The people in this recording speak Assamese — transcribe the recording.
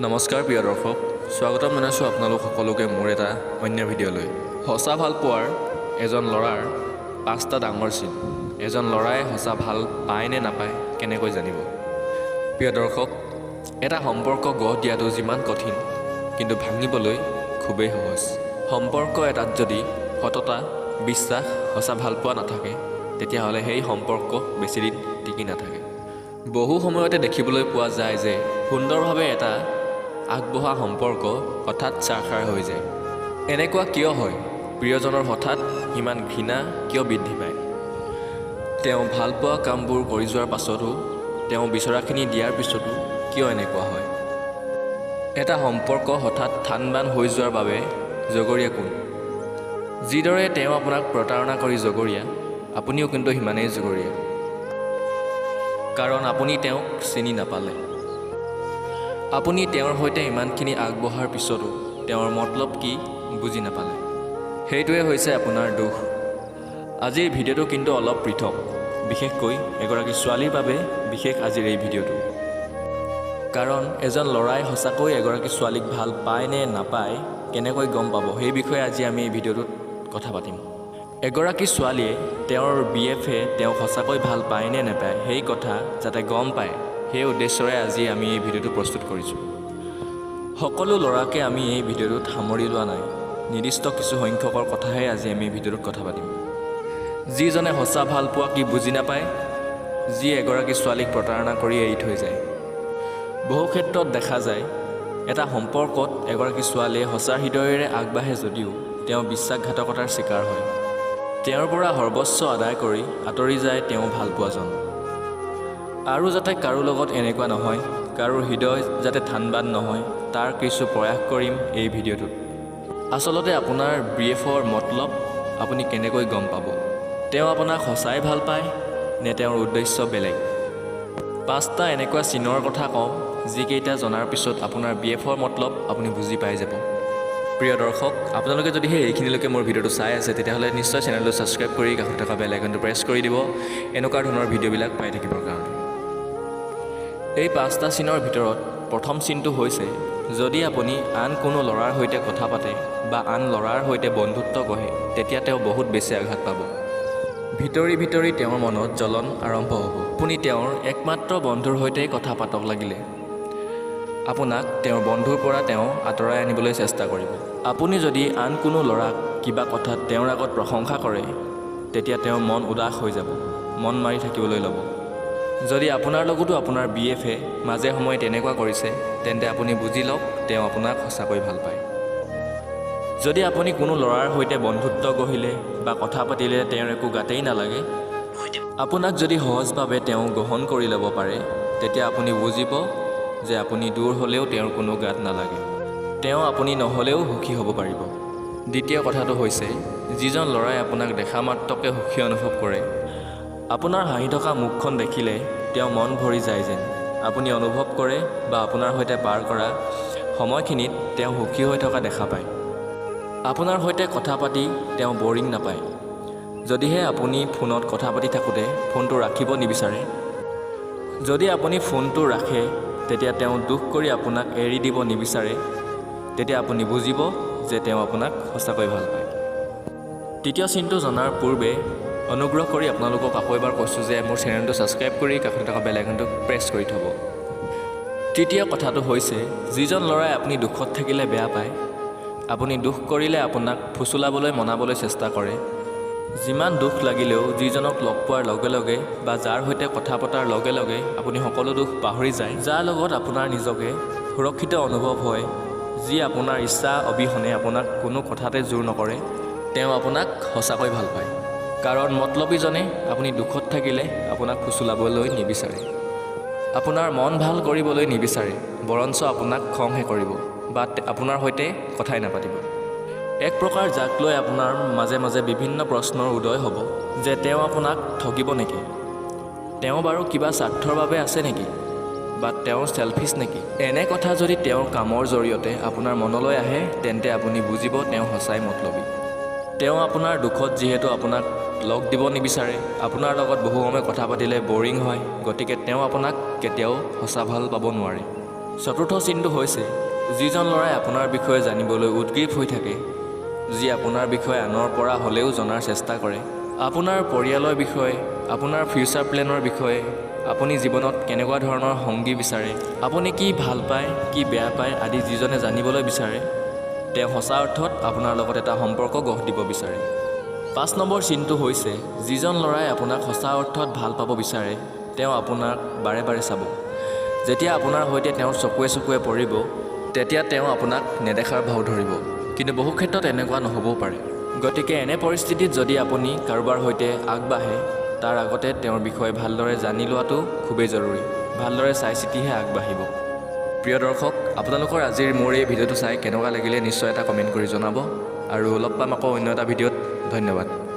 নমস্কাৰ প্ৰিয় দৰ্শক, স্বাগতম জনাইছোঁ আপোনালোক সকলোকে মোৰ এটা অন্য ভিডিঅ'লৈ। সঁচা ভাল পোৱাৰ এজন ল'ৰাৰ পাঁচটা ডাঙৰ চিন। এজন ল'ৰাই সঁচা ভাল পায় নে নাপায় কেনেকৈ জানিব? প্ৰিয় দৰ্শক, এটা সম্পৰ্ক গঢ় দিয়াটো যিমান কঠিন, কিন্তু ভাঙিবলৈ খুবেই সহজ। সম্পৰ্ক এটাত যদি সততা, বিশ্বাস, সঁচা ভালপোৱা নাথাকে, তেতিয়াহ'লে সেই সম্পৰ্ক বেছিদিন টিকি নাথাকে। বহু সময়তে দেখিবলৈ পোৱা যায় যে সুন্দৰভাৱে এটা আগবঢ়া সম্পৰ্ক হঠাৎ ছাৰখাৰ হৈ যায়। এনেকুৱা কিয় হয়? প্ৰিয়জনৰ হঠাৎ ইমান ঘৃণা কিয় বৃদ্ধি পায়? তেওঁ ভাল পোৱা কামবোৰ কৰি যোৱাৰ পাছতো, তেওঁ বিচৰাখিনি দিয়াৰ পিছতো কিয় এনেকুৱা হয়? এটা সম্পৰ্ক হঠাৎ থান-বান হৈ যোৱাৰ বাবে জগৰীয়া কোন? যিদৰে তেওঁ আপোনাক প্ৰতাৰণা কৰি জগৰীয়া, আপুনিও কিন্তু সিমানেই জগৰীয়া, কাৰণ আপুনি তেওঁক চিনি নাপালে। আপুনি তেওঁৰ সৈতে ইমানখিনি আগবঢ়াৰ পিছতো তেওঁৰ মতলব কি বুজি নাপালে। সেইটোৱে হৈছে আপোনাৰ দোষ। আজিৰ ভিডিঅ'টো কিন্তু অলপ পৃথক। বিশেষকৈ এগৰাকী ছোৱালীৰ বাবে বিশেষ আজিৰ এই ভিডিঅ'টো, কাৰণ এজন ল'ৰাই সঁচাকৈ এগৰাকী ছোৱালীক ভাল পায় নে নাপায় কেনেকৈ গম পাব, সেই বিষয়ে আজি আমি এই ভিডিঅ'টোত কথা পাতিম। এগৰাকী ছোৱালীয়ে তেওঁৰ বি এফে তেওঁক সঁচাকৈ ভাল পায় নে নাপায়, সেই কথা যাতে গম পায়, সেই উদ্দেশ্যৰে আজি আমি এই ভিডিঅ'টো প্ৰস্তুত কৰিছোঁ। সকলো ল'ৰাকে আমি এই ভিডিঅ'টোত সামৰি লোৱা নাই। নিৰ্দিষ্ট কিছু সংখ্যকৰ কথাহে আজি আমি এই ভিডিঅ'টোত কথা পাতিম, যিজনে সঁচা ভাল পোৱা কি বুজি নাপায়, যি এগৰাকী ছোৱালীক প্ৰতাৰণা কৰি এৰি থৈ যায়। বহু ক্ষেত্ৰত দেখা যায়, এটা সম্পৰ্কত এগৰাকী ছোৱালীয়ে সঁচা হৃদয়েৰে আগবাঢ়ে যদিও তেওঁ বিশ্বাসঘাতকতাৰ চিকাৰ হয়। তেওঁৰ পৰা সৰ্বস্ব আদায় কৰি আঁতৰি যায় তেওঁ ভালপোৱাজন। আৰু যাতে কাৰো লগত এনেকুৱা নহয়, কাৰো হৃদয় যাতে থানবান নহয়, তাৰ কিছু প্ৰয়াস কৰিম এই ভিডিঅ'টোত। আচলতে আপোনাৰ বি এফৰ মতলব আপুনি কেনেকৈ গম পাব? তেওঁ আপোনাক সঁচাই ভাল পায় নে তেওঁৰ উদ্দেশ্য বেলেগ? পাঁচটা এনেকুৱা চিনৰ কথা কওঁ, যিকেইটা জনাৰ পিছত আপোনাৰ বি এফৰ মতলব আপুনি বুজি পাই যাব। প্ৰিয় দৰ্শক, আপোনালোকে যদিহে এইখিনিলৈকে মোৰ ভিডিঅ'টো চাই আছে, তেতিয়াহ'লে নিশ্চয় চেনেলটো ছাবস্ক্ৰাইব কৰি কাষত থকা বেল আইকনটো প্ৰেছ কৰি দিব, এনেকুৱা ধৰণৰ ভিডিঅ'বিলাক পাই থাকিবৰ কাৰণে। এই পাঁচটা চিনৰ ভিতৰত প্ৰথম চিনটো হৈছে, যদি আপুনি আন কোনো ল'ৰাৰ সৈতে কথা পাতে বা আন ল'ৰাৰ সৈতে বন্ধুত্ব গঢ়ে, তেতিয়া তেওঁ বহুত বেছি আঘাত পাব। ভিতৰি ভিতৰি তেওঁৰ মনত জ্বলন আৰম্ভ হ'ব। আপুনি তেওঁৰ একমাত্ৰ বন্ধুৰ সৈতেই কথা পাতক লাগিলে, আপোনাক তেওঁৰ বন্ধুৰ পৰা তেওঁ আঁতৰাই আনিবলৈ চেষ্টা কৰিব। আপুনি যদি আন কোনো ল'ৰাক কিবা কথাত তেওঁৰ আগত প্ৰশংসা কৰে, তেতিয়া তেওঁৰ মন উদাস হৈ যাব, মন মাৰি থাকিবলৈ ল'ব। যদি আপোনাৰ লগতো আপোনাৰ বি এফে মাজে সময়ে তেনেকুৱা কৰিছে, তেন্তে আপুনি বুজি লওক, তেওঁ আপোনাক সঁচাকৈ ভাল পায়। যদি আপুনি কোনো ল'ৰাৰ সৈতে বন্ধুত্ব গঢ়িলে বা কথা পাতিলে তেওঁৰ একো গাতেই নালাগে, আপোনাক যদি সহজভাৱে তেওঁ গ্ৰহণ কৰি ল'ব পাৰে, তেতিয়া আপুনি বুজিব যে আপুনি দূৰ হ'লেও তেওঁৰ কোনো গাত নালাগে। তেওঁ আপুনি নহ'লেও সুখী হ'ব পাৰিব। দ্বিতীয় কথাটো হৈছে, যিজন ল'ৰাই আপোনাক দেখা মাত্ৰকে সুখী অনুভৱ কৰে, আপোনাৰ হাঁহি থকা মুখখন দেখিলে তেওঁ মন ভৰি যায় যেন আপুনি অনুভৱ কৰে বা আপোনাৰ সৈতে পাৰ কৰা সময়খিনিত তেওঁ সুখী হৈ থকা দেখা পায়, আপোনাৰ সৈতে কথা পাতি তেওঁ বৰিং নাপায়, যদিহে আপুনি ফোনত কথা পাতি থাকোঁতে ফোনটো ৰাখিব নিবিচাৰে, যদি আপুনি ফোনটো ৰাখে তেতিয়া তেওঁ দুখ কৰি আপোনাক এৰি দিব নিবিচাৰে, তেতিয়া আপুনি বুজিব যে তেওঁ আপোনাক সঁচাকৈ ভাল পায়। তৃতীয় চিনটো জনাৰ পূৰ্বে অনুগ্ৰহ কৰি আপোনালোকক আকৌ এবাৰ কৈছোঁ যে মোৰ চেনেলটো ছাবস্ক্ৰাইব কৰি কাষতে থকা বেল আইকনটো প্ৰেছ কৰি থ'ব। তৃতীয় কথাটো হৈছে, যিজন ল'ৰাই আপুনি দুখত থাকিলে বেয়া পায়, আপুনি দুখ কৰিলে আপোনাক ফুচুলাবলৈ মনাবলৈ চেষ্টা কৰে, যিমান দুখ লাগিলেও যিজনক লগ পোৱাৰ লগে লগে বা যাৰ সৈতে কথা পতাৰ লগে লগে আপুনি সকলো দুখ পাহৰি যায়, যাৰ লগত আপোনাৰ নিজকে সুৰক্ষিত অনুভৱ হয়, যি আপোনাৰ ইচ্ছা অবিহনে আপোনাক কোনো কথাতে জোৰ নকৰে, তেওঁ আপোনাক সঁচাকৈ ভাল পায়। কাৰণ মতলবীজনে আপুনি দুখত থাকিলে আপোনাক ফুচুলাবলৈ নিবিচাৰে, আপোনাৰ মন ভাল কৰিবলৈ নিবিচাৰে, বৰঞ্চ আপোনাক খংহে কৰিব বা আপোনাৰ সৈতে কথাই নাপাতিব। এক প্ৰকাৰ যাক লৈ আপোনাৰ মাজে মাজে বিভিন্ন প্ৰশ্নৰ উদয় হ'ব যে তেওঁ আপোনাক ঠগিব নেকি, তেওঁ বাৰু কিবা স্বাৰ্থৰ বাবে আছে নেকি বা তেওঁ চেলফিছ নেকি? এনে কথা যদি তেওঁৰ কামৰ জৰিয়তে আপোনাৰ মনলৈ আহে, তেন্তে আপুনি বুজিব তেওঁ সঁচাই মতলবী। তেওঁ আপোনাৰ দুখত যিহেতু আপোনাক লগ দিব নিবিচাৰে, আপোনাৰ লগত বহু সময় কথা পাতিলে বৰিং হয়, গতিকে তেওঁ আপোনাক কেতিয়াও সঁচা ভাল পাব নোৱাৰে। চতুৰ্থ চিনটো হৈছে, যিজন ল'ৰাই আপোনাৰ বিষয়ে জানিবলৈ উদগ্ৰীৱ হৈ থাকে, যি আপোনাৰ বিষয়ে আনৰ পৰা হ'লেও জনাৰ চেষ্টা কৰে, আপোনাৰ পৰিয়ালৰ বিষয়ে, আপোনাৰ ফিউচাৰ প্লেনৰ বিষয়ে, আপুনি জীৱনত কেনেকুৱা ধৰণৰ সংগী বিচাৰে, আপুনি কি ভাল পায়, কি বেয়া পায় আদি যিজনে জানিবলৈ বিচাৰে, তেওঁ সঁচা অৰ্থত আপোনাৰ লগত এটা সম্পৰ্ক গঢ় দিব বিচাৰে। 5 নম্বৰ চিনটো হৈছে, যিজন ল'ৰাই আপোনাক সঁচা অৰ্থত ভাল পাব বিচাৰে, তেওঁ আপোনাক বাৰে বাৰে চাব। যেতিয়া আপোনাৰ সৈতে তেওঁৰ চকুৱে চকুৱে পৰিব, তেতিয়া তেওঁ আপোনাক নেদেখাৰ ভাও ধৰিব। কিন্তু বহু ক্ষেত্ৰত এনেকুৱা নহ'বও পাৰে। গতিকে এনে পৰিস্থিতিত যদি আপুনি কাৰোবাৰ সৈতে আগবাঢ়ে, তাৰ আগতে তেওঁৰ বিষয়ে ভালদৰে জানি লোৱাটো খুবেই জৰুৰী। ভালদৰে চাই চিতিহে আগবাঢ়িব। প্ৰিয় দৰ্শক, আপোনালোকৰ আজিৰ মোৰ এই ভিডিঅ'টো চাই কেনেকুৱা লাগিলে নিশ্চয় এটা কমেণ্ট কৰি জনাব আৰু লগ পাম আকৌ অন্য এটা ভিডিঅ'ত। ধন্যবাদ।